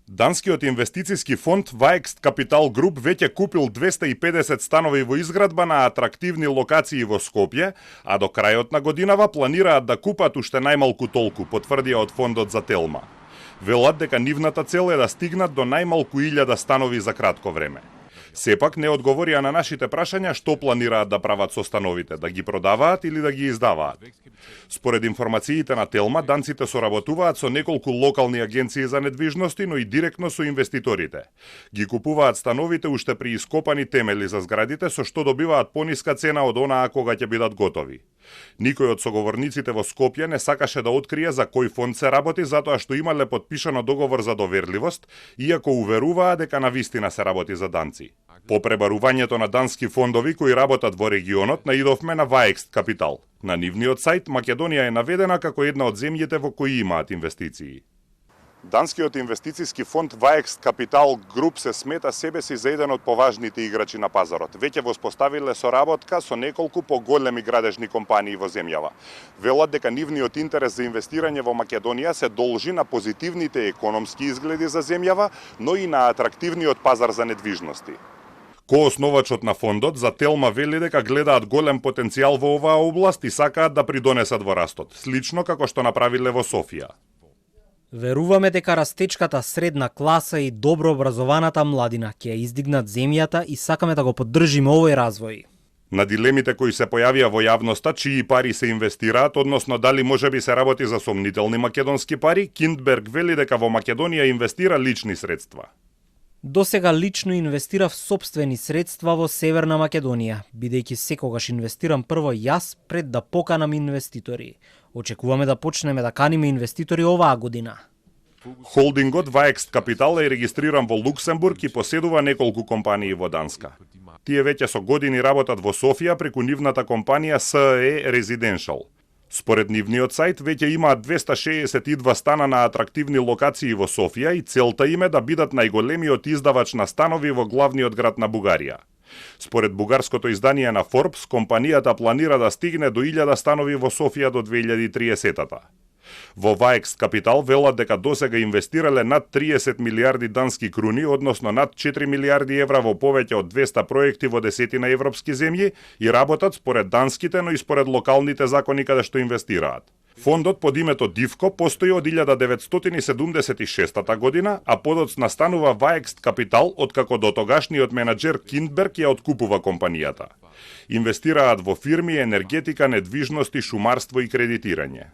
Данскиот инвестициски фонд Vaext Capital Group веќе купил 250 станови во изградба на атрактивни локации во Скопје, а до крајот на годинава планираат да купат уште најмалку толку, потврдија од фондот за Телма. Велат дека нивната цел е да стигнат до најмалку 1000 станови за кратко време. Сепак не одговорија на нашите прашања што планираат да прават со становите, да ги продаваат или да ги издаваат. Според информациите на Телма, данците соработуваат со неколку локални агенции за недвижности, но и директно со инвеститорите. Ги купуваат становите уште при ископани темели за зградите, со што добиваат пониска цена од онаа кога ќе бидат готови. Никој од соговорниците во Скопје не сакаше да открие за кој фонд се работи, затоа што имале подпишано договор за доверливост, иако уверуваа дека навистина се работи за данци. По пребарувањето на дански фондови кои работат во регионот, наидовме на Vaext Capital. На нивниот сајт Македонија е наведена како една од земјите во кои имаат инвестиции. Данскиот инвестициски фонд Vaext Capital Group се смета себе си за еден од поважните играчи на пазарот. Веќе воспоставиле соработка со неколку поголеми градежни компании во земјава. Велат дека нивниот интерес за инвестирање во Македонија се должи на позитивните економски изгледи за земјава, но и на атрактивниот пазар за недвижности. Коосновачот на фондот за Телма вели дека гледаат голем потенцијал во оваа област и сакаат да придонесат во растот, слично како што направиле во Софија. Веруваме дека растечката средна класа и добро образованата младина ќе издигнат земјата и сакаме да го поддржиме овој развој. На дилемите кои се појавија во јавноста, чии пари се инвестираат, односно дали можеби се работи за сомнителни македонски пари, Киндберг вели дека во Македонија инвестира лични средства. Досега лично инвестирав сопствени средства во Северна Македонија, бидејќи секогаш инвестирам прво јас пред да поканам инвеститори. Очекуваме да почнеме да каниме инвеститори оваа година. Холдингот Vaext Capital е регистриран во Луксембург и поседува неколку компании во Данска. Тие веќе со години работат во Софија преку нивната компанија SE Residential. Според нивниот сајт веќе имаат 262 стана на атрактивни локации во Софија и целта им е да бидат најголемиот издавач на станови во главниот град на Бугарија. Според бугарското издание на Forbes, компанијата планира да стигне до 1000 станови во Софија до 2030-та. Во Vaext Capital велат дека досега инвестирале над 30 милиарди дански круни, односно над 4 милиарди евра во повеќе од 200 проекти во десетина европски земји и работат според данските, но и според локалните закони каде што инвестираат. Фондот под името Дивко постои од 1976 година, а подоц настанува Vaext Capital откако дотогашниот менаџер Киндберг ја откупува компанијата. Инвестираат во фирми, енергетика, недвижности, шумарство и кредитирање.